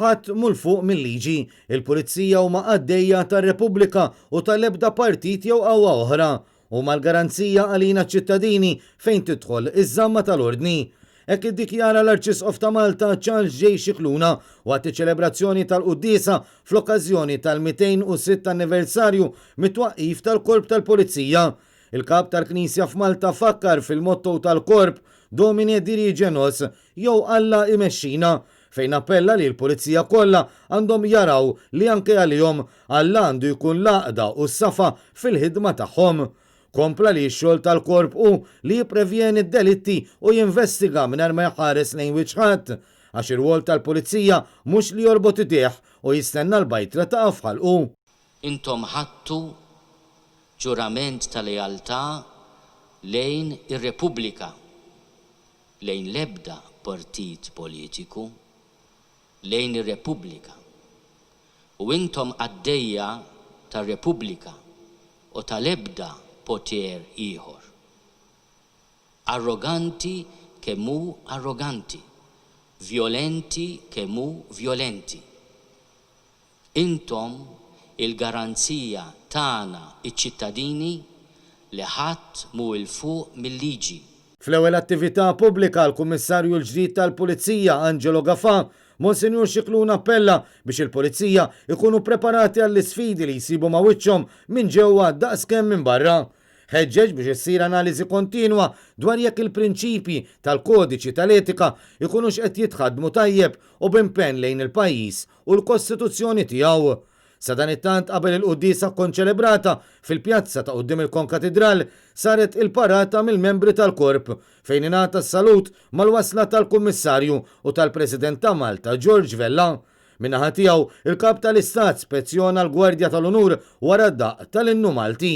Ħadd mhu 'l fuq mil-liġi. Il-Pulizija huma qaddejja tar-Repubblika u tal-ebda partit jew qawwa oħra. Huma l-garanzija għalina ċ-ċittadini fejn tidħol iż-żamma tal-ordni. Hekk iddikjara l-Arċisqof ta' Malta Charles J. Scicluna waqt iċ-ċelebrazzjoni tal-quddiesa fl-okkażjoni tal-206 anniversarju mit-twaqqif tal-Korp tal-Pulizija. Il-Kap tal-Knisja f'Malta fakkar fil-motto tal-Korp, Domine dirige nos, jew Alla imexxina, fejn appella li l-Pulizija kollha għandhom jaraw li anke għalihom Alla għandu jkun l-għaqda u s-safa fil-ħidma tagħhom. Kompla li x-xogħol tal-Korp hu li jipprevjeni d-delitti u jinvestiga mingħajr ma jħares lejn wiċċ ħadd, għax ir-rwol tal-Pulizija mhux li jorbot idejh u jistenna l-bajtra taqa' f'ħalqu. Intom ħadtu ġurament ta' lealtà lejn ir-Repubblika, lejn l-ebda partit politiku, lejn ir-Repubblika. U intom qaddejja tar-Repubblika u tal-ebda poter ieħor. Arroganti kemm hu arroganti, vjolenti kemm hu vjolenti. Intom il-garanzija tagħna ċ-ċittadini li ħadd mhu 'l fuq mil-liġi. Fl-ewwel attività pubblika għall-Kummissarju l-ġdid tal-Pulizija Angelo Gafà, Monsinjur Scicluna appella biex il-Pulizija jkunu preparati għall-isfidi li jsibu ma' wiċċhom minn ġewwa daqskemm minn barra. Ħeġġeġ biex issir analiżi kontinwa dwar jekk il-prinċipji tal-kodiċi tal-etika jkunux qed jitħaddmu tajjeb u b'impenn lejn il-pajjiż u l-Kostituzzjoni tiegħu. Sadanittant qabel il-quddiesa kkonċelebrata fil-pjazza ta' quddiem il-Konkatidral saret il-parata mill-membri tal-Korp fejn ingħata s-salut mal-wasla tal-Kummissarju u tal-President ta' Malta George Vella. Min-naħa tiegħu, il-Kap tal-Istat spezzjona l-Gwardja tal-Unur wara d-daqq tal-Innu Malti.